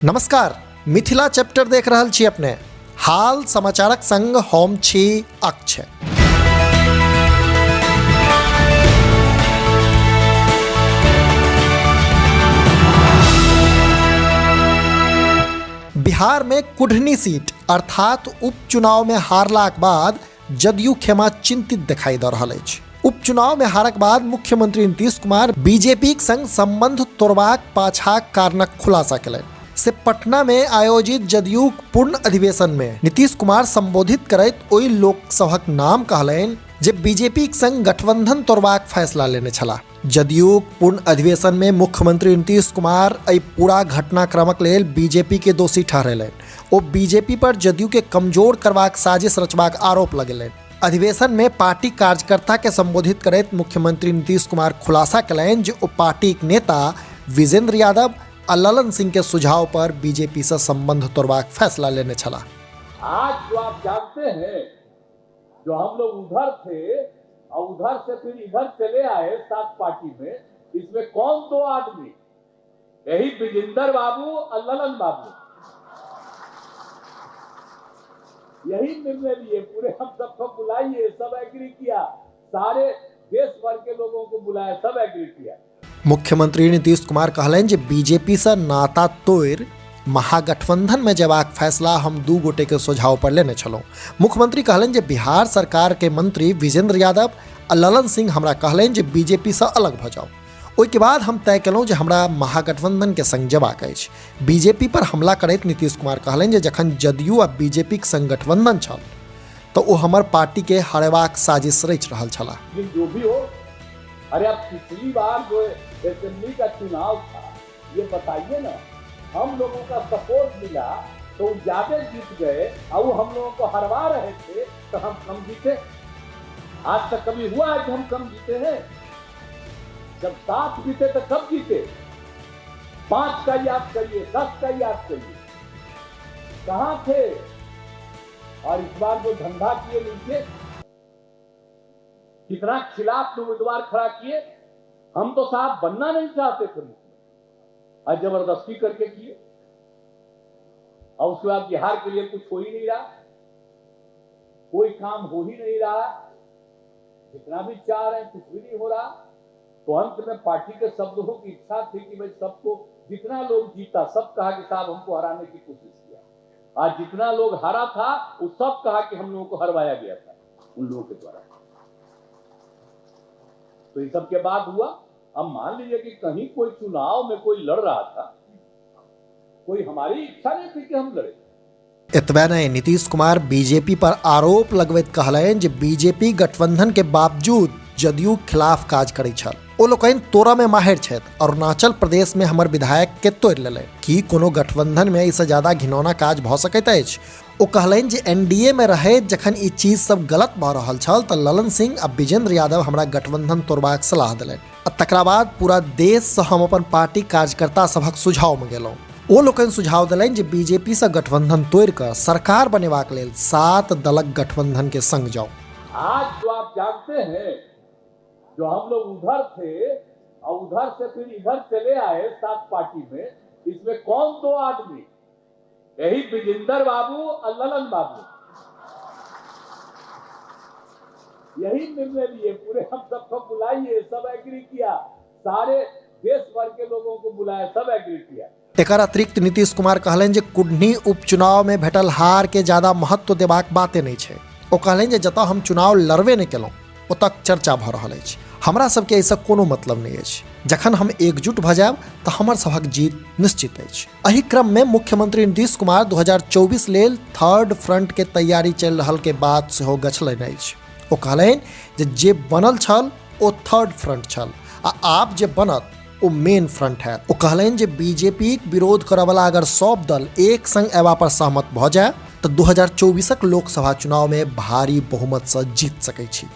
नमस्कार, मिथिला चैप्टर देख रहल छी अपने। हाल समाचारक संग हम छी अक्षय। बिहार में कुढ़नी सीट अर्थात उपचुनाव में हारलाक बाद जदयू खेमा चिंतित दिखाई दऽ रहल अछि। उपचुनाव में हारक बाद मुख्यमंत्री नीतीश कुमार बीजेपीक संग संबंध तोड़बाक पाछाक कारणक खुलासा केलनि। से पटना में आयोजित जदयूक पूर्ण अधिवेशन में नीतीश कुमार संबोधित करैत ओहि लोक सभक नाम कहलनि जे बीजेपीक संग गठबंधन तोड़बाक फैसला लेने छलाह। जदयूक पूर्ण अधिवेशन में मुख्यमंत्री नीतीश कुमार एहि पूरा घटनाक्रमक लेल बीजेपी के दोषी ठहरेलनि। ओ बीजेपी पर जदयू के कमजोर करबाक साजिश रचबाक आरोप लगेलनि। अधिवेशन में पार्टी कार्यकर्ता के संबोधित करैत मुख्यमंत्री नीतीश कुमार खुलासा केलनि जे ओ पार्टीक नेता विजेंद्र यादव आ ललन सिंह के सुझाव पर बीजेपी से संबंध तोड़बाक फैसला लेने छलाह। आज जो आप जानते हैं, जो हम लोग उधर थे और उधर से फिर इधर चले आए सात पार्टी में, इसमें कौन दो आदमी, यही विजेंद्र बाबू और ललन बाबू, यही निर्णय लिए। पूरे हम सबको बुलाइए, सब एग्री किया, सारे देश भर के लोगों को बुलाया, सब एग्री किया। मुख्यमंत्री नीतीश कुमार कहलनि जे बीजेपी से नाता तोड़ि महागठबंधन में जेबाक फैसला हम दू गोटे के सुझाव पर लेने छलहुँ। मुख्यमंत्री कहलनि जे बिहार सरकार के मंत्री विजेंद्र यादव आ ललन सिंह हमरा कहलनि जे बीजेपी से अलग भऽ जाउ। ओहिके बाद हम तय केलहुँ जे हमरा महागठबंधन के संग जेबाक अछि। बीजेपी पर हमला करैत नीतीश कुमार कहलनि जे जखन जदयू आ बीजेपीक संग गठबंधन छल तऽ ओ हमर पार्टी के हरेबाक साजिश रचि रहल छलाह। लेकिन जो भी हो, अरे अब पिछली बार जो असेंबली का चुनाव था, ये बताइए ना, हम लोगों का सपोर्ट मिला तो वो ज्यादा जीत गए और वो हम लोगों को हरवा रहे थे तो हम कम जीते। आज तक कभी हुआ है कि हम कम जीते हैं? जब 7 जीते तो कब जीते? 5 का याद करिए, 10 का याद करिए, कहां थे? और इस बार जो धंधा किए नीचे, कितना खिलाफ उम्मीदवार खड़ा किए, हम तो साहब बनना नहीं चाहते थे मुख्यमंत्री, और जबरदस्ती करके किए। और उसके बाद बिहार के लिए कुछ हो ही नहीं रहा, कोई काम हो ही नहीं रहा, जितना भी चाह रहे हैं कुछ भी नहीं हो रहा। तो अंत में पार्टी के सब लोगों की इच्छा थी कि भाई सबको, जितना लोग जीता सब कहा कि साहब हमको हराने की कोशिश किया। आज जितना लोग हारा था वो सब कहा कि हम लोगों को हरवाया गया था उन लोगों के द्वारा। तो ये सब के बाद हुआ। अब मान लीजिए कि कहीं कोई चुनाव में कोई लड़ रहा था, कोई हमारी इच्छा नहीं थी कि हम लड़े। एतबे नहि, नीतीश कुमार बीजेपी पर आरोप लगबैत कहलनि जे बीजेपी गठबंधन के बावजूद जदयू खिलाफ काज करैत छल। ओ लोकनि तोड़ऽ मे माहिर छथि। अरुणाचल प्रदेश में हमर विधायक के तोड़ि लेलनि। की कोनो गठबंधन में एहिसँ ज्यादा घिनौना काज भऽ सकैत अछि? ओ कहलनि जे एनडीए में रहैत जखन ई चीज सब गलत भऽ रहल छल तऽ ललन सिंह आ विजेंद्र यादव हमरा गठबंधन तोड़बाक सलाह देलनि आ तकरा बाद पूरा देशसँ हम अपन पार्टी कार्यकर्ता सभक सुझावमे गेलहुँ। ओ लोकनि सुझाव देलनि जे बीजेपी सँ गठबंधन तोड़ि कऽ सरकार बनेबाक लेल 7 दलक गठबंधन के संग जाउ। आज जो आप जानते हैं, जो हम लोग उधर थे और उधर से फिर इधर चले आए सात पार्टी में, इसमें कौन दो आदमी, यही विजेंद्र बाबू और ललन बाबू, यही निर्णय लिए। पूरे हम सबको बुलाइए, सब एग्री किया, सारे देश भर के लोगों को बुलाया, सब एग्री किया। एकर अतिरिक्त नीतीश कुमार कहलनि जे कुढ़नी उपचुनाव में भेटल हार के ज्यादा महत्व देबाक बाते नहि छै। ओ कहलनि जे जतऽ हम चुनाव लड़बे नहि केलहुँ ओतऽ चर्चा भऽ रहल अछि, हमरा सबके एहिसँ कोनो मतलब नहि अछि। जखन हम एकजुट भऽ जायब तऽ हमर सभक जीत निश्चित अछि। एहि क्रम में मुख्यमंत्री नीतीश कुमार 2024 लेल थर्ड फ्रंट के तैयारी चलि रहल के बात सेहो गछलनि अछि। ओ कहलनि जे जे बनल छल ओ थर्ड फ्रंट छल आ आब जे बनत ओ मेन फ्रंट हैत। ओ कहलनि जे बीजेपीक विरोध करऽवला अगर सब दल एक संग अयबा पर सहमत भऽ जाय तऽ 2024 लोकसभा चुनाव में भारी बहुमतसँ जीत सकै छी।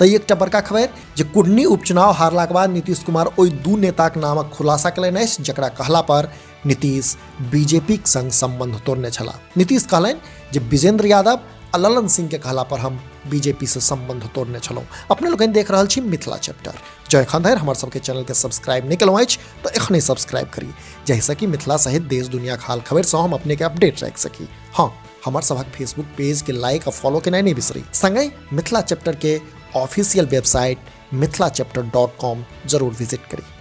तऽ ई एकटा बड़का खबर जे कुढ़नी उपचुनाव हारलाक बाद नीतीश कुमार ओहि दू नेताक नामक खुलासा केलनि अछि जकरा कहला पर नीतीश बीजेपीक संग संबंध तोड़ने छलाह। नीतीश कहलनि जे विजेंद्र यादव आ ललन सिंह के कहला पर हम बीजेपी से संबंध तोड़ने छलहुँ। अपने लोकनि देख रहल छी मिथिला चैप्टर। जँ एखन धरि हमर सबके चैनल के सब्सक्राइब नहि केलहुँ अछि तऽ एखने सब्सक्राइब करी, जाहिसँ कि मिथिला सहित देश दुनियाक हाल खबरिसँ हम अपने के अपडेट राखि सकी। हँ, हमर सभक फेसबुक पेज के लाइक आ फॉलो केनाइ नहि बिसरी। संगहि मिथिला चैप्टर के ऑफिशियल वेबसाइट मिथिलाचैप्टर.com जरूर विजिट करी।